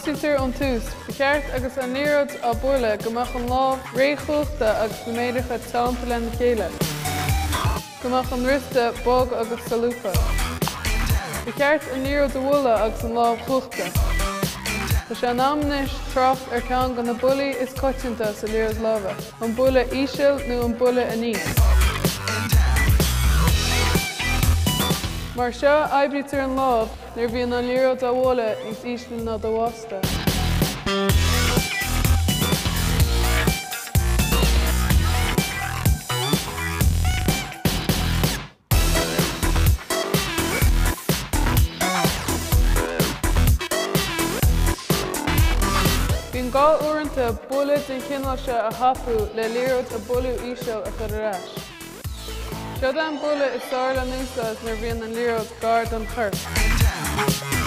Tosaítear ón tús. Ba cheart agus an liathróid á bualadh go mbeadh an lámh réchumhachta agus na méaracha teannta lena chéile. Go mbeadh an riosta bog agus solúbtha. Ba cheart an liathróid a bhualadh agus an lámh cuachta. Tá sé in am anois trácht ar ceann de na buillí is coitianta sa liathróid láimhe, an buille íseal nó an buille aníos. Mar seo a oibrítear an lámh nuair a bhíonn an liathróid á bhualadh níos ísle ná do bhásta. Bíonn gá uaireanta buille den chineál seo a thapú le liathróid a buaileadh íseal a chur ar ais. Seo é an buille is fearr le n-úsáid nuair a bhíonn an liathróid gar don chorp.